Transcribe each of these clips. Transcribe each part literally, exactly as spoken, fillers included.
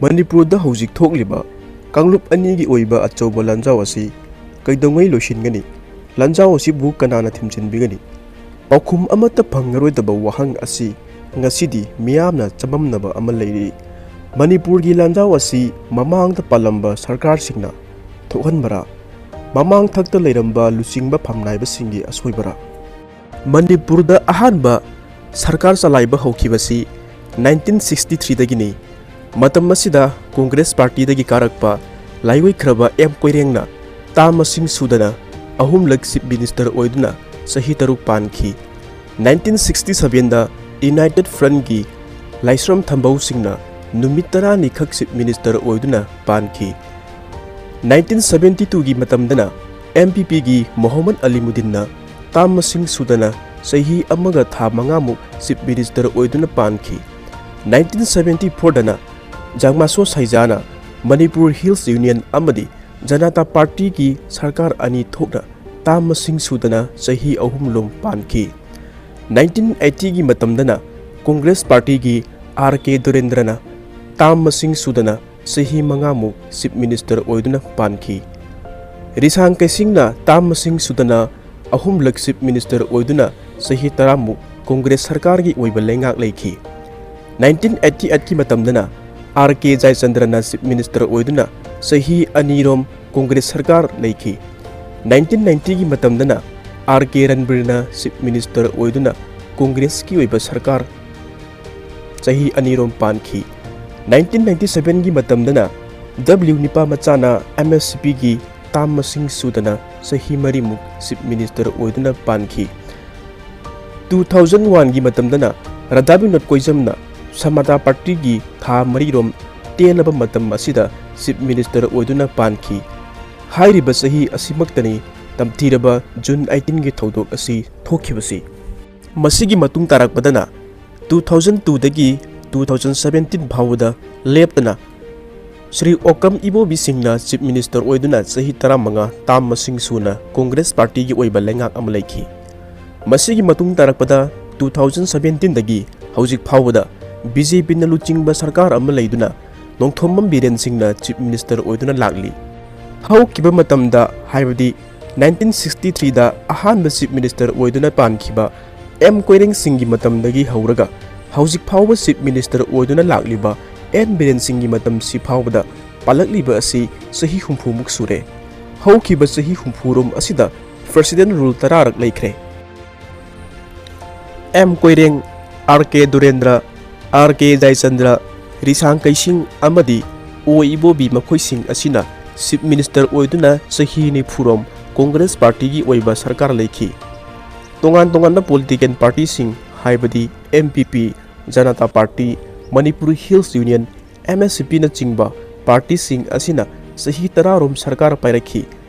ꯃꯅꯤꯄꯨꯔꯗ ꯍꯧꯖꯤꯛ ꯊꯣꯛꯂꯤꯕ ꯀꯥꯡꯂꯨꯞ ꯑꯅꯤꯒꯤ ꯑꯣꯏꯕ ꯑꯆꯧꯕ ꯂꯥꯟꯖꯥꯎ ꯑꯁꯤ ꯀꯩꯗꯧꯉꯩ ꯂꯣꯏꯁꯤꯟꯒꯅꯤ? ꯂꯥꯟꯖꯥꯎ ꯑꯁꯤꯕꯨ ꯀꯅꯥꯅ ꯊꯤꯡꯖꯤꯟꯕꯤꯒꯅꯤ? ꯄꯥꯎꯈꯨꯝ ꯑꯃꯠꯇ ꯐꯪꯉꯔꯣꯏꯗꯕ ꯋꯥꯍꯪ ꯑꯁꯤ ꯉꯁꯤꯗꯤ ꯃꯤꯌꯥꯝꯅ ꯆꯃꯝꯅꯕ ꯑꯃ ꯂꯩꯔꯤ꯫ ꯃꯅꯤꯄꯨꯔꯒꯤ ꯂꯥꯟꯖꯥꯎ ꯑꯁꯤ ꯃꯃꯥꯡꯗ ꯄꯥꯜꯂꯝꯕ ꯁꯔꯀꯥꯔꯁꯤꯡꯅ ꯊꯣꯛꯍꯟꯕꯔꯥ? ꯃꯃꯥꯡ ꯊꯛꯇ ꯂꯩꯔꯝꯕ ꯂꯨꯆꯤꯡꯕ ꯐꯝꯅꯥꯏꯕꯁꯤꯡꯒꯤ ꯑꯁꯣꯏꯕꯔꯥ? ꯃꯅꯤꯄꯨꯔꯗ ꯑꯍꯥꯟꯕ ꯁꯔꯀꯥꯔ ꯆꯂꯥꯏꯕ ꯍꯧꯈꯤꯕꯁꯤ ꯅꯥꯏꯟꯇꯤꯟ ꯁꯤꯛꯁꯇꯤ ꯊ꯭ꯔꯤꯗꯒꯤꯅꯤ꯫ ꯃꯇꯝ ꯑꯁꯤꯗ ꯀꯣꯡꯒ꯭ꯔꯦꯁ ꯄꯥꯔꯇꯤꯗꯒꯤ ꯀꯥꯔꯛꯄ ꯂꯥꯏꯑꯣꯏꯈ꯭ꯔꯕ ꯑꯦꯝ ꯀꯣꯏꯔꯦꯡꯅ ꯇꯥꯝ ꯃꯁꯤꯡ ꯁꯨꯗꯅ ꯑꯍꯨꯝꯂꯛ ꯆꯤꯐ ꯃꯤꯅꯤꯁꯇꯔ ꯑꯣꯏꯗꯨꯅ ꯆꯍꯤ ꯇꯔꯨꯛ ꯄꯥꯟꯈꯤ꯫ ꯅꯥꯏꯟꯇꯤꯟ ꯁꯤꯛꯁꯇꯤ ꯁꯚꯦꯟꯗ ꯌꯨꯅꯥꯏꯇꯦꯗ ꯐ꯭ꯔꯟꯒꯤ ꯂꯥꯏꯁ꯭ꯔꯝ ꯊꯝꯕꯧ ꯁꯤꯡꯅ ꯅꯨꯃꯤꯠ ꯇꯔꯥꯅꯤ ꯈꯛ ꯆꯤꯐ ꯃꯤꯅꯤꯁꯇꯔ ꯑꯣꯏꯗꯨꯅ ꯄꯥꯟꯈꯤ꯫ ꯅꯥꯏꯟꯇꯤꯟ ꯁꯚꯦꯟꯇꯤ ꯇꯨꯒꯤ ꯃꯇꯝꯗꯅ ꯑꯦꯝ ꯄꯤ ꯄꯤꯒꯤ ꯃꯣꯍꯝꯃꯗ ꯑꯂꯤꯃꯨꯗꯤꯟꯅ ꯇꯥꯝ ꯃꯁꯤꯡ ꯁꯨꯗꯅ ꯆꯍꯤ ꯑꯃꯒ ꯊꯥ ꯃꯉꯥꯃꯨꯛ ꯆꯤꯐ ꯃꯤꯅꯤꯁꯇꯔ ꯑꯣꯏꯗꯨꯅ ꯄꯥꯟꯈꯤ꯫ ꯅꯥꯏꯟꯇꯤꯟ ꯁꯚꯦꯟꯇꯤ ꯐꯣꯔꯗꯅ ꯖꯥꯡꯃꯥꯁꯣ ꯁꯥꯏꯖꯥꯅ ꯃꯅꯤꯄꯨꯔ ꯍꯤꯜꯁ ꯌꯨꯅꯤꯌꯟ ꯑꯃꯗꯤ ꯖꯅꯇꯥ ꯄꯥꯔꯇꯤꯒꯤ ꯁꯔꯀꯥꯔ ꯑꯅꯤ ꯊꯣꯛꯅ ꯇꯥꯝ ꯃꯁꯤꯡ ꯁꯨꯗꯅ ꯆꯍꯤ ꯑꯍꯨꯝꯂꯣꯝ ꯄꯥꯟꯈꯤ꯫ ꯅꯥꯏꯟꯇꯤꯟ ꯑꯩꯠꯇꯤꯒꯤ ꯃꯇꯝꯗꯅ ꯀꯣꯡꯒ꯭ꯔꯦꯁ ꯄꯥꯔꯇꯤꯒꯤ ꯑꯥꯔ ꯀꯦ ꯗꯨꯔꯦꯟꯗ꯭ꯔꯅ ꯇꯥꯝ ꯃꯁꯤꯡ ꯁꯨꯗꯅ ꯆꯍꯤ ꯃꯉꯥꯃꯨꯛ ꯆꯤꯐ ꯃꯤꯅꯤꯁꯇꯔ ꯑꯣꯏꯗꯨꯅ ꯄꯥꯟꯈꯤ꯫ ꯔꯤꯁꯥꯡ ꯀꯩꯁꯤꯡꯅ ꯇꯥꯝ ꯃꯁꯤꯡ ꯁꯨꯗꯅ ꯑꯍꯨꯝꯂꯛ ꯆꯤꯐ ꯃꯤꯅꯤꯁꯇꯔ ꯑꯣꯏꯗꯨꯅ ꯆꯍꯤ ꯇꯔꯥꯃꯨꯛ ꯀꯣꯡꯒ꯭ꯔꯦꯁ ꯁꯔꯀꯥꯔꯒꯤ ꯑꯣꯏꯕ ꯂꯩꯉꯥꯛ ꯂꯩꯈꯤ꯫ ꯅꯥꯏꯟꯇꯤꯟ ꯑꯩꯠꯇꯤ ꯑꯩꯠꯀꯤ ꯃꯇꯝꯗꯅ ꯑꯥꯔ ꯀꯦ ꯖꯌꯆꯟꯗ꯭ꯔꯅ ꯆꯤꯐ ꯃꯤꯅꯤꯁꯇꯔ ꯑꯣꯏꯗꯨꯅ ꯆꯍꯤ ꯑꯅꯤꯔꯣꯝ ꯀꯣꯡꯒ꯭ꯔꯦꯁ ꯁꯔꯀꯥꯔ ꯂꯩꯈꯤ꯫ ꯅꯥꯏꯟꯇꯤꯟ ꯅꯥꯏꯟꯇꯤꯒꯤ ꯃꯇꯝꯗꯅ ꯑꯥꯔ ꯀꯦ ꯔꯟꯕꯤꯔꯅ ꯆꯤꯐ ꯃꯤꯅꯤꯁꯇꯔ ꯑꯣꯏꯗꯨꯅ ꯀꯣꯡꯒ꯭ꯔꯦꯁꯀꯤ ꯑꯣꯏꯕ ꯁꯔꯀꯥꯔ ꯆꯍꯤ ꯑꯅꯤꯔꯣꯝ ꯄꯥꯟꯈꯤ꯫ ꯅꯥꯏꯟꯇꯤꯟ ꯅꯥꯏꯟꯇꯤ ꯁꯚꯦꯟꯒꯤ ꯃꯇꯝꯗꯅ ꯗꯕ꯭ꯂꯤꯎ ꯅꯤꯄꯥꯃꯆꯥꯅ ꯑꯦꯝ ꯑꯦꯁ ꯁꯤ ꯄꯤꯒꯤ ꯇꯥꯝ ꯃꯁꯤꯡ ꯁꯨꯗꯅ ꯆꯍꯤ ꯃꯔꯤꯃꯨꯛ ꯆꯤꯐ ꯃꯤꯅꯤꯁꯇꯔ ꯑꯣꯏꯗꯨꯅ ꯄꯥꯟꯈꯤ꯫ ꯇꯨ ꯊꯥꯎꯖꯟ ꯋꯥꯟꯒꯤ ꯃꯇꯝꯗꯅ ꯔꯥꯙꯥ ꯕꯤꯅꯣꯗ ꯀꯣꯏꯖꯝꯅ ꯁꯃꯥꯖ ꯄꯥꯔꯇꯤꯒꯤ ꯊꯥ ꯃꯔꯤꯔꯣꯝ ꯇꯦꯜꯂꯕ ꯃꯇꯝ ꯑꯁꯤꯗ ꯆꯤꯐ ꯃꯤꯅꯤꯁꯇꯔ ꯑꯣꯏꯗꯨꯅ ꯄꯥꯟꯈꯤ꯫ ꯍꯥꯏꯔꯤꯕ ꯆꯍꯤ ꯑꯁꯤꯃꯛꯇꯅꯤ ꯇꯝꯊꯤꯔꯕ ꯖꯨꯟ ꯑꯩꯠꯇꯤꯟꯒꯤ ꯊꯧꯗꯣꯛ ꯑꯁꯤ ꯊꯣꯛꯈꯤꯕꯁꯤ꯫ ꯃꯁꯤꯒꯤ ꯃꯇꯨꯡ ꯇꯥꯔꯛꯄꯗꯅ ꯇꯨ ꯊꯥꯎꯖꯟ ꯇꯨꯗꯒꯤ ꯇꯨ ꯊꯥꯎꯖꯟ ꯁꯚꯦꯟꯇꯤꯟ ꯐꯥꯎꯕꯗ ꯂꯦꯞꯇꯅ ꯁ꯭ꯔꯤ ꯑꯣꯀꯝ ꯏꯕꯣꯕꯤ ꯁꯤꯡꯅ ꯆꯤꯐ ꯃꯤꯅꯤꯁꯇꯔ ꯑꯣꯏꯗꯨꯅ ꯆꯍꯤ ꯇꯔꯥꯃꯉꯥ ꯇꯥꯝ ꯃꯁꯤꯡ ꯁꯨꯅ ꯀꯣꯡꯒ꯭ꯔꯦꯁ ꯄꯥꯔꯇꯤꯒꯤ ꯑꯣꯏꯕ ꯂꯩꯉꯥꯛ ꯑꯃ ꯂꯩꯈꯤ꯫ ꯃꯁꯤꯒꯤ ꯃꯇꯨꯡ ꯇꯥꯔꯛꯄꯗ ꯇꯨ ꯊꯥꯎꯖꯟ ꯁꯚꯦꯟꯇꯤꯟꯗꯒꯤ ꯍꯧꯖꯤꯛ ꯐꯥꯎꯕꯗ ꯕꯤ ꯖꯦ ꯄꯤꯅ ꯂꯨꯆꯤꯡꯕ ꯁꯔꯀꯥꯔ ꯑꯃ ꯂꯩꯗꯨꯅ ꯅꯣꯡꯊꯣꯝꯕꯝ ꯕꯤꯔꯦꯟ ꯁꯤꯡꯅ Chief Minister ꯑꯣꯏꯗꯨꯅ ꯂꯥꯛꯂꯤ꯫ ꯍꯧꯈꯤꯕ ꯃꯇꯝꯗ, ꯍꯥꯏꯕꯗꯤ nineteen sixty three ꯗ ꯑꯍꯥꯟꯕ Chief Minister ꯑꯣꯏꯗꯨꯅ ꯄꯥꯟꯈꯤꯕ ꯑꯦꯝ ꯀꯣꯏꯔꯦꯡ ꯁꯤꯡꯒꯤ ꯃꯇꯝꯗꯒꯤ ꯍꯧꯔꯒ ꯍꯧꯖꯤꯛ ꯐꯥꯎꯕ Chief Minister ꯑꯣꯏꯗꯨꯅ ꯂꯥꯛꯂꯤꯕ ꯑꯦꯟ ꯕꯤꯔꯦꯟ ꯁꯤꯡꯒꯤ ꯃꯇꯝꯁꯤ ꯐꯥꯎꯕꯗ ꯄꯥꯜꯂꯛꯂꯤꯕ ꯑꯁꯤ ꯆꯍꯤ ꯍꯨꯝꯐꯨꯃꯨꯛ ꯁꯨꯔꯦ꯫ ꯍꯧꯈꯤꯕ ꯆꯍꯤ ꯍꯨꯝꯐꯨꯔꯣꯝ ꯑꯁꯤꯗ President Rule ꯇꯔꯥꯔꯛ ꯂꯩꯈ꯭ꯔꯦ꯫ ꯑꯦꯝ ꯀꯣꯏꯔꯦꯡ, ꯑꯥꯔ ꯀꯦ ꯗꯨꯔꯦꯟꯗ꯭ꯔ, ꯑꯥꯔ ꯀꯦ ꯖꯌꯆꯟꯗ꯭ꯔ, ꯔꯤꯁꯥꯡ ꯀꯩꯁꯤꯡ ꯑꯃꯗꯤ ꯑꯣ ꯏꯕꯣꯕꯤ ꯃꯈꯣꯏꯁꯤꯡ ꯑꯁꯤꯅ Chief Minister ꯑꯣꯏꯗꯨꯅ ꯆꯍꯤ ꯅꯤꯐꯨꯔꯣꯝ ꯀꯣꯡꯒ꯭ꯔꯦꯁ ꯄꯥꯔꯇꯤꯒꯤ ꯑꯣꯏꯕ ꯁꯔꯀꯥꯔ ꯂꯩꯈꯤ꯫ ꯇꯣꯉꯥꯟ ꯇꯣꯉꯥꯟꯕ political party ꯁꯤꯡ, ꯍꯥꯏꯕꯗꯤ M P P, Janata party, Manipur hills union, M S C P ꯅꯆꯤꯡꯕ party ꯁꯤꯡ ꯑꯁꯤꯅ ꯆꯍꯤ ꯇꯔꯥꯔꯣꯝ ꯁꯔꯀꯥꯔ ꯄꯥꯏꯔꯛꯈꯤ꯫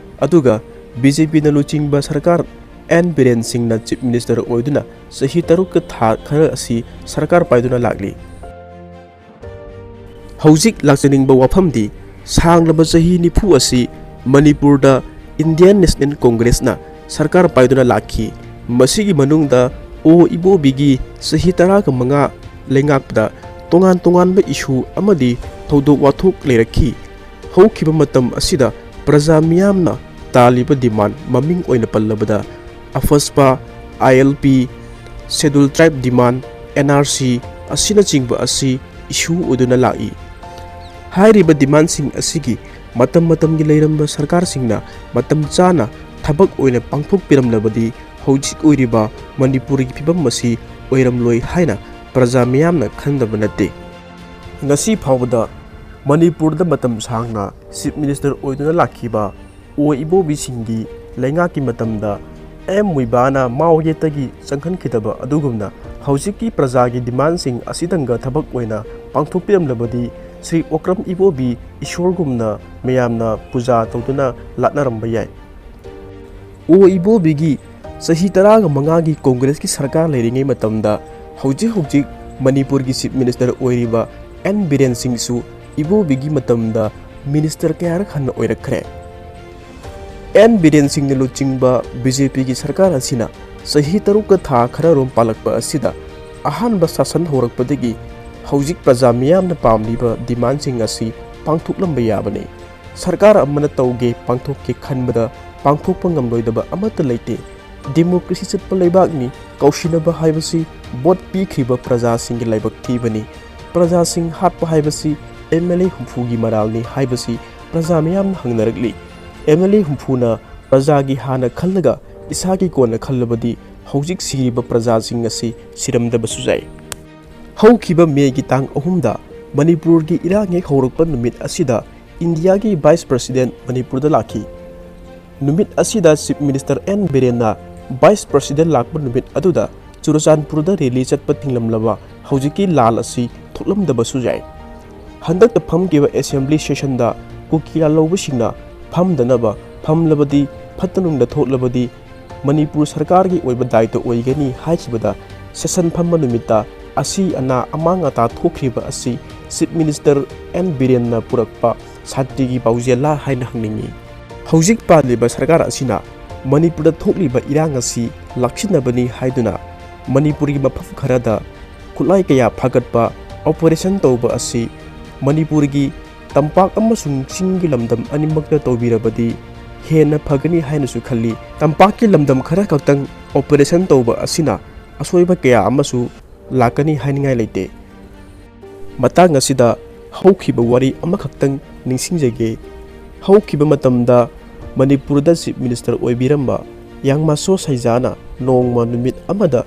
ꯑꯗꯨꯒ ꯕꯤ ꯖꯦ ꯄꯤꯅ ꯂꯨꯆꯤꯡꯕ ꯁꯔꯀꯥꯔ ꯑꯦꯟ ꯕꯤꯔꯦꯟ ꯁꯤꯡꯅ Chief Minister ꯑꯣꯏꯗꯨꯅ ꯆꯍꯤ ꯇꯔꯨꯛꯀ ꯊꯥ ꯈꯔ ꯑꯁꯤ ꯁꯔꯀꯥꯔ ꯄꯥꯏꯗꯨꯅ ꯂꯥꯛꯂꯤ꯫ ꯍꯧꯖꯤꯛ ꯂꯥꯛꯆꯅꯤꯡꯕ ꯋꯥꯐꯝꯗꯤ, ꯁꯥꯡꯂꯕ ꯆꯍꯤ ꯅꯤꯐꯨ ꯑꯁꯤ ꯃꯅꯤꯄꯨꯔꯗ Indian National Congress ꯅ ꯁꯔꯀꯥꯔ ꯄꯥꯏꯗꯨꯅ ꯂꯥꯛꯈꯤ꯫ ꯃꯁꯤꯒꯤ ꯃꯅꯨꯡꯗ ꯑꯣ ꯏꯕꯣꯕꯤꯒꯤ ꯆꯍꯤ ꯇꯔꯥꯒ ꯃꯉꯥ ꯂꯩꯉꯥꯛꯄꯗ ꯇꯣꯉꯥꯟ ꯇꯣꯉꯥꯟꯕ issue ꯑꯃꯗꯤ ꯊꯧꯗꯣꯛ ꯋꯥꯊꯣꯛ ꯂꯩꯔꯛꯈꯤ꯫ ꯍꯧꯈꯤꯕ ꯃꯇꯝ ꯑꯁꯤꯗ ꯄ꯭ꯔꯖꯥ ꯃꯤꯌꯥꯝꯅ ꯇꯥꯜꯂꯤꯕ demand, ꯃꯃꯤꯡ ꯑꯣꯏꯅ ꯄꯜꯂꯕꯗ, AFSPA, I L P, Scheduled Tribe demand, N R C ꯑꯁꯤꯅꯆꯤꯡꯕ ꯑꯁꯤ issue ꯑꯣꯏꯗꯨꯅ ꯂꯥꯛꯏ꯫ ꯍꯥꯏꯔꯤꯕ demand ꯁꯤꯡ ꯑꯁꯤꯒꯤ ꯃꯇꯝ ꯃꯇꯝꯒꯤ ꯂꯩꯔꯝꯕ ꯁꯔꯀꯥꯔꯁꯤꯡꯅ ꯃꯇꯝ ꯆꯥꯅ ꯊꯕꯛ ꯑꯣꯏꯅ ꯄꯥꯡꯊꯣꯛꯄꯤꯔꯝꯂꯕꯗꯤ ꯍꯧꯖꯤꯛ ꯑꯣꯏꯔꯤꯕ ꯃꯅꯤꯄꯨꯔꯒꯤ ꯐꯤꯕꯝ ꯑꯁꯤ ꯑꯣꯏꯔꯝꯂꯣꯏ ꯍꯥꯏꯅ ꯄ꯭ꯔꯖꯥ ꯃꯤꯌꯥꯝꯅ ꯈꯟꯗꯕ ꯅꯠꯇꯦ꯫ ꯉꯁꯤ ꯐꯥꯎꯕꯗ ꯃꯅꯤꯄꯨꯔꯗ ꯃꯇꯝ ꯁꯥꯡꯅ Chief Minister ꯑꯣꯏꯗꯨꯅ ꯂꯥꯛꯈꯤꯕ ꯑꯣ ꯏꯕꯣꯕꯤꯁꯤꯡꯒꯤ ꯂꯩꯉꯥꯛꯀꯤ ꯃꯇꯝꯗ ꯑꯦꯝ ꯃꯨꯏꯕꯥꯅ ꯃꯥꯑꯣ ꯌꯦꯠꯇꯒꯤ ꯆꯪꯍꯟꯈꯤꯗꯕ ꯑꯗꯨꯒꯨꯝꯅ, ꯍꯧꯖꯤꯛꯀꯤ ꯄ꯭ꯔꯖꯥꯒꯤ demand ꯁꯤꯡ ꯑꯁꯤꯗꯪꯒ ꯊꯕꯛ ꯑꯣꯏꯅ ꯄꯥꯡꯊꯣꯛꯄꯤꯔꯝꯂꯕꯗꯤ ꯁ꯭ꯔꯤ ꯑꯣꯀ꯭ꯔꯝ ꯏꯕꯣꯕꯤ ꯏꯁꯣꯔꯒꯨꯝꯅ ꯃꯌꯥꯝꯅ ꯄꯨꯖꯥ ꯇꯧꯗꯨꯅ ꯂꯥꯠꯅꯔꯝꯕ ꯌꯥꯏ꯫ ꯑꯣ ꯏꯕꯣꯕꯤꯒꯤ ꯆꯍꯤ ꯇꯔꯥꯒ ꯃꯉꯥꯒꯤ ꯀꯣꯡꯒ꯭ꯔꯦꯁꯀꯤ ꯁꯔꯀꯥꯔ ꯂꯩꯔꯤꯉꯩ ꯃꯇꯝꯗ ꯍꯧꯖꯤꯛ ꯍꯧꯖꯤꯛ ꯃꯅꯤꯄꯨꯔꯒꯤ Chief Minister ꯑꯣꯏꯔꯤꯕ ꯑꯦꯟ ꯕꯤꯔꯦꯟ ꯁꯤꯡꯁꯨ ꯏꯕꯣꯕꯤꯒꯤ ꯃꯇꯝꯗ minister ꯀꯌꯥꯔꯛ ꯍꯟꯅ ꯑꯣꯏꯔꯛꯈ꯭ꯔꯦ꯫ ꯑꯦꯟ ꯕꯤꯔꯦꯟ ꯁꯤꯡꯅ ꯂꯨꯆꯤꯡꯕ ꯕꯤ ꯖꯦ ꯄꯤꯒꯤ ꯁꯔꯀꯥꯔ ꯑꯁꯤꯅ ꯆꯍꯤ ꯇꯔꯨꯛꯀ ꯊꯥ ꯈꯔꯔꯣꯝ ꯄꯥꯜꯂꯛꯄ ꯑꯁꯤꯗ ꯑꯍꯥꯟꯕ ꯁꯥꯁꯟ ꯍꯧꯔꯛꯄꯗꯒꯤ ꯍꯧꯖꯤꯛ ꯄ꯭ꯔꯖꯥ ꯃꯤꯌꯥꯝꯅ ꯄꯥꯝꯂꯤꯕ ꯗꯤꯃꯥꯟꯁꯤꯡ ꯑꯁꯤ ꯄꯥꯡꯊꯣꯛꯂꯝꯕ ꯌꯥꯕꯅꯤ꯫ ꯁꯔꯀꯥꯔ ꯑꯃꯅ ꯇꯧꯒꯦ ꯄꯥꯡꯊꯣꯛꯀꯦ ꯈꯟꯕꯗ ꯄꯥꯡꯊꯣꯛꯄ ꯉꯝꯂꯣꯏꯗꯕ ꯑꯃꯠꯇ ꯂꯩꯇꯦ꯫ ꯗꯦꯃꯣꯀ꯭ꯔꯦꯁꯤ ꯆꯠꯄ ꯂꯩꯕꯥꯛꯅꯤ꯫ ꯀꯧꯁꯤꯟꯅꯕ ꯍꯥꯏꯕꯁꯤ ꯚꯣꯠ ꯄꯤꯈ꯭ꯔꯤꯕ ꯄ꯭ꯔꯖꯥꯁꯤꯡꯒꯤ ꯂꯥꯏꯕꯛ ꯊꯤꯕꯅꯤ꯫ ꯄ꯭ꯔꯖꯥꯁꯤꯡ ꯍꯥꯠꯄ ꯍꯥꯏꯕꯁꯤ ꯑꯦꯝ ꯑꯦꯜ ꯑꯦ ꯍꯨꯝꯐꯨꯒꯤ ꯃꯔꯥꯜꯅꯤ ꯍꯥꯏꯕꯁꯤ ꯄ꯭ꯔꯖꯥ ꯃꯤꯌꯥꯝꯅ ꯍꯪꯅꯔꯛꯂꯤ꯫ ꯑꯦꯝ ꯑꯦꯜ ꯑꯦ ꯍꯨꯝꯐꯨꯅ ꯄ꯭ꯔꯖꯥꯒꯤ ꯍꯥꯟꯅ ꯈꯜꯂꯒ ꯏꯁꯥꯒꯤ ꯀꯣꯟꯅ ꯈꯜꯂꯕꯗꯤ ꯍꯧꯖꯤꯛ ꯁꯤꯔꯤꯕ ꯄ꯭ꯔꯖꯥꯁꯤꯡ ꯑꯁꯤ ꯁꯤꯔꯝꯗꯕꯁꯨ ꯌꯥꯏ꯫ ꯍꯧꯈꯤꯕ ꯃꯦꯒꯤ ꯇꯥꯡ ꯑꯍꯨꯝꯗ ꯃꯅꯤꯄꯨꯔꯒꯤ ꯏꯔꯥꯡ ꯍꯦꯛ ꯍꯧꯔꯛꯄ ꯅꯨꯃꯤꯠ ꯑꯁꯤꯗ ꯏꯟꯗꯤꯌꯥꯒꯤ ꯚꯥꯏꯁ ꯄ꯭ꯔꯁꯤꯗꯦꯟꯠ ꯃꯅꯤꯄꯨꯔꯗ ꯂꯥꯛꯈꯤ꯫ ꯅꯨꯃꯤꯠ ꯑꯁꯤꯗ ꯆꯤꯐ ꯃꯤꯅꯤꯁꯇꯔ ꯑꯦꯟ ꯕꯤꯔꯦꯟꯅ ꯚꯥꯏꯁ ꯄ꯭ꯔꯁꯤꯗꯦꯟꯠ ꯂꯥꯛꯄ ꯅꯨꯃꯤꯠ ꯑꯗꯨꯗ ꯆꯨꯔꯆꯥꯟꯄꯨꯔꯗ ꯔꯦꯂꯤ ꯆꯠꯄ ꯊꯤꯡꯂꯝꯂꯕ ꯍꯧꯖꯤꯛꯀꯤ ꯂꯥꯜ ꯑꯁꯤ ꯊꯣꯛꯂꯝꯗꯕꯁꯨ ꯌꯥꯏ꯫ ꯍꯟꯗꯛꯇ ꯐꯝꯈꯤꯕ ꯑꯦꯁꯦꯝꯕ꯭ꯂꯤ ꯁꯦꯁꯟꯗ ꯀꯨꯀꯤ ꯂꯥꯜꯍꯧꯕꯁꯤꯡꯅ ꯐꯝꯗꯅꯕ, ꯐꯝꯂꯕꯗꯤ ꯐꯠꯇ ꯅꯨꯡꯗ ꯊꯣꯛꯂꯕꯗꯤ ꯃꯅꯤꯄꯨꯔ ꯁꯔꯀꯥꯔꯒꯤ ꯑꯣꯏꯕ ꯗꯥꯏꯇ ꯑꯣꯏꯒꯅꯤ ꯍꯥꯏꯈꯤꯕꯗ ꯁꯦꯁꯟ ꯐꯝꯕ ꯅꯨꯃꯤꯠꯇ ꯑꯁꯤ ꯑꯅꯥ ꯑꯃꯥꯡ ꯑꯇꯥ ꯊꯣꯛꯈ꯭ꯔꯤꯕ ꯑꯁꯤ ꯆꯤꯐ ꯃꯤꯅꯤꯁꯇꯔ ꯑꯦꯟ ꯕꯤꯔꯦꯟꯅ ꯄꯨꯔꯛꯄ ꯁꯥꯟꯇꯤꯒꯤ ꯄꯥꯎꯖꯦꯜꯂꯥ ꯍꯥꯏꯅ ꯍꯪꯅꯤꯡꯏ꯫ ꯍꯧꯖꯤꯛ ꯄꯥꯜꯂꯤꯕ ꯁꯔꯀꯥꯔ ꯑꯁꯤꯅ ꯃꯅꯤꯄꯨꯔꯗ ꯊꯣꯛꯂꯤꯕ ꯏꯔꯥꯡ ꯑꯁꯤ ꯂꯥꯛꯁꯤꯟꯅꯕꯅꯤ ꯍꯥꯏꯗꯨꯅ ꯃꯅꯤꯄꯨꯔꯒꯤ ꯃꯐꯝ ꯈꯔꯗ ꯈꯨꯠꯂꯥꯏ ꯀꯌꯥ ꯐꯥꯒꯠꯄ ꯑꯣꯄꯔꯦꯁꯟ ꯇꯧꯕ ꯑꯁꯤ ꯃꯅꯤꯄꯨꯔꯒꯤ ꯇꯝꯄꯥꯛ ꯑꯃꯁꯨꯡ ꯆꯤꯡꯒꯤ ꯂꯝꯗꯝ ꯑꯅꯤꯃꯛꯇ ꯇꯧꯕꯤꯔꯕꯗꯤ ꯍꯦꯟꯅ ꯐꯒꯅꯤ ꯍꯥꯏꯅꯁꯨ ꯈꯜꯂꯤ꯫ ꯇꯝꯄꯥꯛꯀꯤ ꯂꯝꯗꯝ ꯈꯔ ꯈꯛꯇꯪ ꯑꯣꯄꯔꯦꯁꯟ ꯇꯧꯕ ꯑꯁꯤꯅ ꯑꯁꯣꯏꯕ ꯀꯌꯥ ꯑꯃꯁꯨ ꯂꯥꯛꯀꯅꯤ ꯍꯥꯏꯅꯤꯡꯉꯥꯏ ꯂꯩꯇꯦ꯫ ꯃꯇꯥꯡ ꯑꯁꯤꯗ ꯍꯧꯈꯤꯕ ꯋꯥꯔꯤ ꯑꯃꯈꯛꯇꯪ ꯅꯤꯡꯁꯤꯡꯖꯒꯦ꯫ ꯍꯧꯈꯤꯕ ꯃꯇꯝꯗ ꯃꯅꯤꯄꯨꯔꯗ ꯆꯤꯐ ꯃꯤꯅꯤꯁꯇꯔ ꯑꯣꯏꯕꯤꯔꯝꯕ ꯌꯥꯡꯃꯥꯁꯣ ꯁꯩꯖꯥꯅ ꯅꯣꯡꯃ ꯅꯨꯃꯤꯠ ꯑꯃꯗ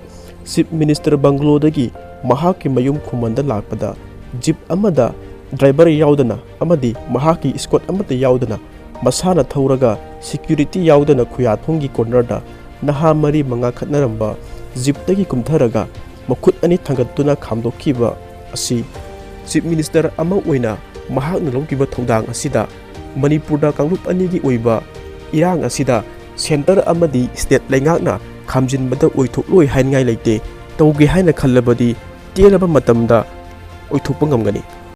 ꯆꯤꯐ ꯃꯤꯅꯤꯁꯇꯔ ꯕꯪꯒ꯭ꯂꯣꯗꯒꯤ ꯃꯍꯥꯛꯀꯤ ꯃꯌꯨꯝ ꯈꯨꯃꯟꯗ ꯂꯥꯛꯄꯗ ꯖꯤꯞ ꯑꯃꯗ ꯗ꯭ꯔꯥꯏꯚꯔ ꯌꯥꯎꯗꯅ ꯑꯃꯗꯤ ꯃꯍꯥꯛꯀꯤ ꯏꯁꯀꯣꯠ ꯑꯃꯠꯇ ꯌꯥꯎꯗꯅ ꯃꯁꯥꯅ ꯊꯧꯔꯒ ꯁꯦꯀ꯭ꯌꯨꯔꯤꯇꯤ ꯌꯥꯎꯗꯅ ꯈꯨꯌꯥꯊꯣꯡꯒꯤ ꯀꯣꯔꯅꯔꯗ ꯅꯍꯥ ꯃꯔꯤ ꯃꯉꯥ ꯈꯠꯅꯔꯝꯕ ꯖꯤꯞꯇꯒꯤ ꯀꯨꯝꯊꯔꯒ ꯃꯈꯨꯠ ꯑꯅꯤ ꯊꯥꯡꯒꯠꯇꯨꯅ ꯈꯥꯝꯗꯣꯛꯈꯤꯕ ꯑꯁꯤ ꯆꯤꯐ ꯃꯤꯅꯤꯁꯇꯔ ꯑꯃ ꯑꯣꯏꯅ ꯃꯍꯥꯛꯅ ꯂꯧꯈꯤꯕ ꯊꯧꯗꯥꯡ ꯑꯁꯤꯗ ꯃꯅꯤꯄꯨꯔꯗ ꯀꯥꯡꯂꯨꯞ ꯑꯅꯤꯒꯤ ꯑꯣꯏꯕ ꯏꯔꯥꯡ ꯑꯁꯤꯗ ꯁꯦꯟꯇꯔ ꯑꯃꯗꯤ ꯁ꯭ꯇꯦꯠ ꯂꯩꯉꯥꯛꯅ ꯈꯥꯝꯖꯤꯟꯕꯗ ꯑꯣꯏꯊꯣꯛꯂꯣꯏ ꯍꯥꯏꯅꯤꯡꯉꯥꯏ ꯂꯩꯇꯦ꯫ ꯇꯧꯒꯦ ꯍꯥꯏꯅ ꯈꯜꯂꯕꯗꯤ ꯇꯦꯜꯂꯕ ꯃꯇꯝꯗ ꯑꯣꯏꯊꯣꯛꯄ ꯉꯝꯒꯅꯤ꯫